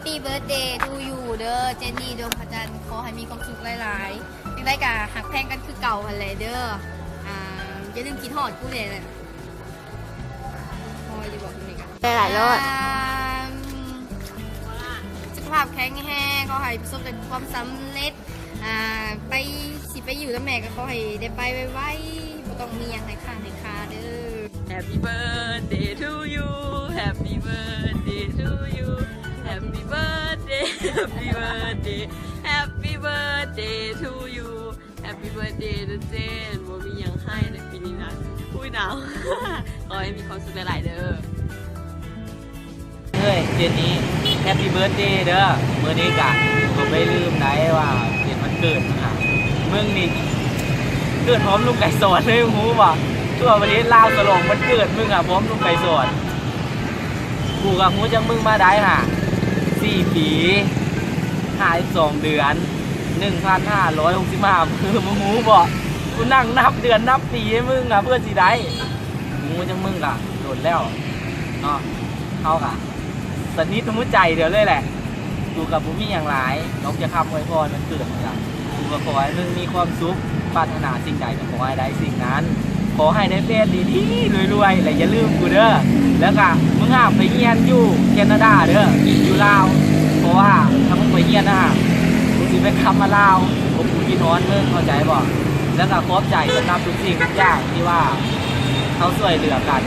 Happy birthday to you ເດີ ເຈນນີ ດວງພະຈັນ ຂໍໃຫ້ມີຄວາມສຸກຫຼາຍໆ ຈັ່ງໃດກໍຮັກແພງກັນຄືເກົ່າຫັ້ນແຫຼະເດີ. ອ່າ ຢ່າລືມຄິດຮອດກູແດ່. ພໍຢູ່ບໍ່? ນີ້ກໍ ຫຼາຍໆໂລດ. ອ່າ ສຸຂະພາບແຂງແຮງ, ຂໍໃຫ້ປະສົບແຕ່ຄວາມສຳເລັດ. ອ່າ ໄປ ຊິໄປຢູ່ນຳແມ່ກໍຂໍໃຫ້ໄດ້ໄປໄວໆ, ບໍ່ຕ້ອງມີຫຍັງໃຫ້ຄ້າງໃຫ້ຄາເດີ. Happy birthday to you, happy birthday to you, happy birthday, happy birthday, happy birthday to you, happy birthday ເດີເຈນ. ບໍ່ມີຫຍັງໃຫ້ໃນປີນີ້ນະ. ອຸ້ຍ ໜາວ. ຂໍໃຫ້ມີຄວາມສຸກຫຼາຍໆເດີ. ເອີຍ ເຈນນີ Happy birthday ເດີ. ມື້ນີ້ກະບໍ່ໄປລືມໄດ້ວ່າເປັນວັນເກີດມຶງຫາ. ມຶງນີ້ເກີດພ້ອມລຸງໄກສອນເລີຍ ຮູ້ບໍ່? ທົ່ວປະເທດລາວສະຫຼອງວັນເກີດມຶງຫາ ພ້ອມລຸງໄກສອນ. ກູກະຮູ້ຈັກມຶງມາໄດ້ຫາ ສີ່ປີ ຫ້າສິບສອງເດືອນ ໜຶ່ງພັນຫ້າຮ້ອຍຫົກສິບຫ້າມື້ ມຶງຮູ້ບໍ່? ກູນັ່ງນັບເດືອນນັບປີໃຫ້ມຶງຫາ ເພື່ອຊິໄດ້. ຮູ້ຈັກມຶງກະດົນແລ້ວເນາະ, ເຮົາກະສະໜິດຫົວໃຈດຽວເລີຍແຫຼະ. ກູກະບໍ່ມີຫຍັງຫຼາຍ ນອກຈາກຄຳອວຍພອນວັນເກີດນີ້ລະ. ກູກະຂໍໃຫ້ມຶງມີຄວາມສຸກ, ປາດຖະໜາສິ່ງໃດກະຂໍໃຫ້ໄດ້ສິ່ງນັ້ນ. ຂໍໃຫ້ໄດ້ແຟນດີໆ ລວຍໆ ແລະຢ່າລືມກູເດີ. ແລ້ວກະມຶງຫ້າມໄປຮຽນຢູ່ແຄນາດາເດີ, ຢູ່ລາວ. ເພາະວ່າຖ້າມຶງໄປຮຽນນະ ກູຊິໄປກັບມາລາວ. ພວກກູຄິດຮອດມຶງ ເຂົ້າໃຈບໍ່? ແລ້ວກະຂອບໃຈສຳລັບທຸກສິ່ງທຸກຢ່າງທີ່ວ່າເຮົາຊ່ວຍເຫຼືອກັນ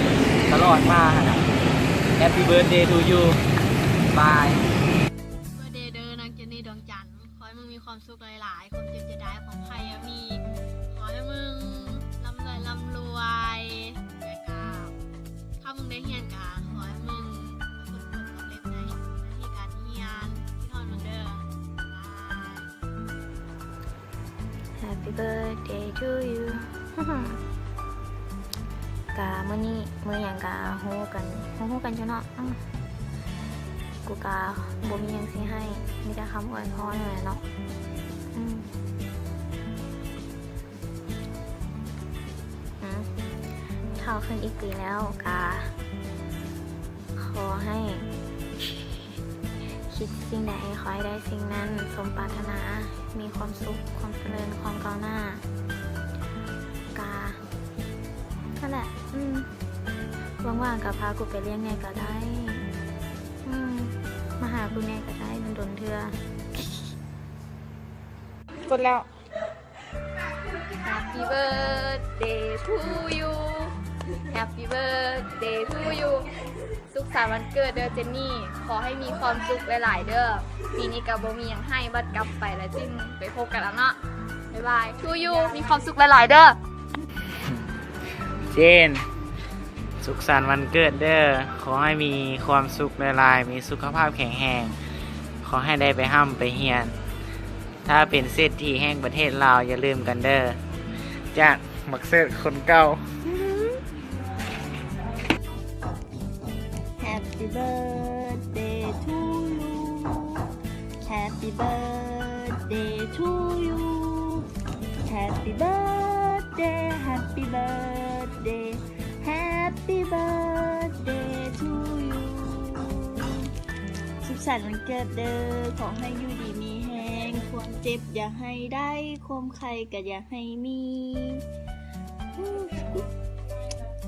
ຕະຫຼອດມາຫັ້ນນະ. Happy birthday to you. Bye. Happy birthday ເດີ ນາງເຈນນີ ດວງຈັນ. ຂໍໃຫ້ມຶງມີຄວາມສຸກຫຼາຍໆ, ຄວາມເຈັບຢ່າໄດ້, ຄວາມໄຂ້ຢ່າມີ. ຂໍໃຫ້ມຶງລ່ຳລວຍ ລ່ຳລວຍ. ແລ້ວກະ ຖ້າມຶງໄດ້ຮຽນກະຂໍໃຫ້ມຶງປະສົບຜົນສຳເລັດໃນໜ້າທີ່ການຮຽນ. ຄິດຮອດມຶງເດີ. ບາຍ. Happy birthday to you. ກະມື້ນີ້ມື້ຫຍັງກະຮູ້ກັນ ຮູ້ກັນຢູ່ເນາະ. ອືມ ກູກະບໍ່ມີຫຍັງຊິໃຫ້ ມີແຕ່ຄຳອວຍພອນນັ້ນແຫຼະເນາະ. ອືມ ອືມ ເຖົ້າຂຶ້ນອີກປີແລ້ວກະ ຂໍໃຫ້ຄິດສິ່ງໃດ ຂໍໃຫ້ໄດ້ສິ່ງນັ້ນສົມປາດຖະໜາ, ມີຄວາມສຸກ, ຄວາມຈະເລີນ, ຄວາມກ້າວໜ້າ. ກະ ນັ້ນແຫຼະ. ອືມ ວ່າງໆກະພາກູໄປລ້ຽງແດ່ກະໄດ້. ອືມ ມາຫາກູແດ່ກະໄດ້ ດົນໆເທື່ອ. ກົດແລ້ວ. Happy birthday to you. Happy birthday to you. ສຸກສັນວັນເກີດເດີເຈນນີ. ຂໍໃຫ້ມີຄວາມສຸກຫຼາຍໆເດີ. ປີນີ້ກະບໍ່ມີຫຍັງໃຫ້, ບັດກັບໄປແລ້ວຈຶ່ງໄປພົບກັນເອົາເນາະ. ບາຍບາຍ. To you. ມີຄວາມສຸກຫຼາຍໆເດີ. ເຈນ ສຸກສັນວັນເກີດເດີ. ຂໍໃຫ້ມີຄວາມສຸກຫຼາຍໆ, ມີສຸຂະພາບແຂງແຮງ. ຂໍໃຫ້ໄດ້ໄປຮ່ຳໄປຮຽນ. ຖ້າເປັນເສດຖີແຫ່ງປະເທດລາວ ຢ່າລືມກັນເດີ. ຈາກບັກເສີດຄົນເກົ່າ. Happy birthday to you. Happy birthday to you. Happy birthday, happy birthday, happy birthday to you. ສຸກສັນວັນເກີດເດີ. ຂໍໃຫ້ຢູ່ດີມີແຮງ, ຄວາມເຈັບຢ່າໃຫ້ໄດ້, ຄວາມໄຂ້ກະຢ່າໃຫ້ມີ.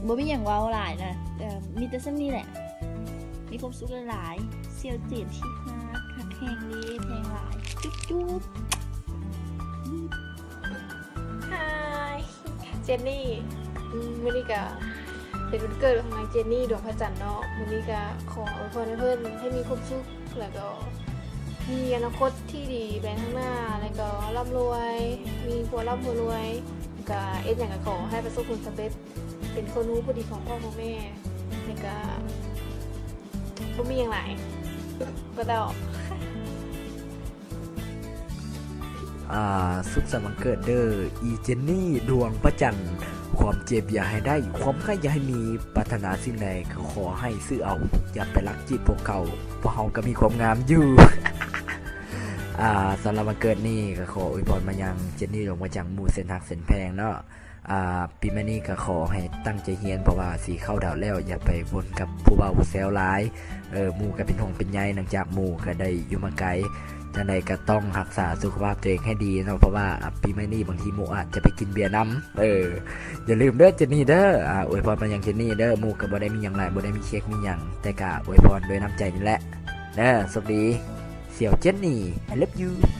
ບໍ່ມີຫຍັງເວົ້າຫຼາຍນະ, ເອີ ມີແຕ່ສ່ຳນີ້ແຫຼະ. ມີຄວາມສຸກຫຼາຍໆ. ສ່ຽວເຈນທີ່ຮັກ, ຮັກແຮງເດ້, ແພງຫຼາຍ. ຈຸບໆ. Hi ເຈນນີ. ອືມ ມື້ນີ້ກະເປັນວັນເກີດຂອງນາງເຈນນີ ດວງພະຈັນເນາະ. ມື້ນີ້ກະຂໍອວຍພອນໃຫ້ເພິ່ນໃຫ້ມີຄວາມສຸກ ແລ້ວກໍມີອະນາຄົດທີ່ດີໄປທາງໜ້າ, ແລ້ວກໍລ່ຳລວຍ, ມີຜົວລ່ຳຜົວລວຍ, ກະເຮັດຫຍັງກະຂໍໃຫ້ປະສົບຜົນສຳເລັດ, ເປັນຄົນຮູ້ຜູ້ດີຂອງພໍ່ຂອງແມ່, ແລ້ວກະບໍ່ມີຫຍັງຫຼາຍ. ບໍ່ຕ້ອງ. ອ່າ ສຸກສັນວັນເກີດເດີ ອີເຈນນີ ດວງພະຈັນ. ຄວາມເຈັບຢ່າໃຫ້ໄດ້, ຄວາມໄຂ້ຢ່າໃຫ້ມີ, ປາດຖະໜາສິ່ງໃດກໍຂໍໃຫ້ຊື້ເອົາ, ຢ່າໄປລັກຈີບພວກເຂົາ, ພວກເຮົາກໍມີຄວາມງາມຢູ່. ອ່າ ສຳລັບວັນເກີດນີ້ກໍຂໍອວຍພອນມາຍັງເຈນນີ້ ດອກໄມ້ຈັນ ໝູ່ເຊັ່ນຮັກເຊັ່ນແພງເນາະ. ອ່າ ປີໃໝ່ນີ້ກໍຂໍໃຫ້ຕັ້ງໃຈຮຽນ ເພາະວ່າຊິເຂົ້າດາວແລ້ວ ຢ່າໄປວົນກັບຜູ້ບ່າວຜູ້ແຊວຫຼາຍ. ເອີ ໝູ່ກໍເປັນຫ່ວງເປັນໃຍ ເນື່ອງຈາກໝູ່ກໍໄດ້ຢູ່ມາໄກ. ຈັ່ງໃດກໍຕ້ອງຮັກສາສຸຂະພາບຕົວເອງໃຫ້ດີເນາະ ເພາະວ່າ ອ່າ ປີໃໝ່ນີ້ບາງທີໝູ່ອາດຈະໄປກິນເບຍນຳ. ເອີ ຢ່າລືມເດີເຈນນີ້ເດີ. ອ່າ ອວຍພອນມາຍັງເຈນນີ້ເດີ. ໝູ່ກໍບໍ່ໄດ້ມີຫຍັງຫຼາຍ ບໍ່ໄດ້ມີເຄ້ກມີຫຍັງ ແຕ່ກໍອວຍພອນດ້ວຍນ້ຳໃຈນີ້ແຫຼະເດີ. ໂຊກດີ ສຽວເຈນນີ້ I love you.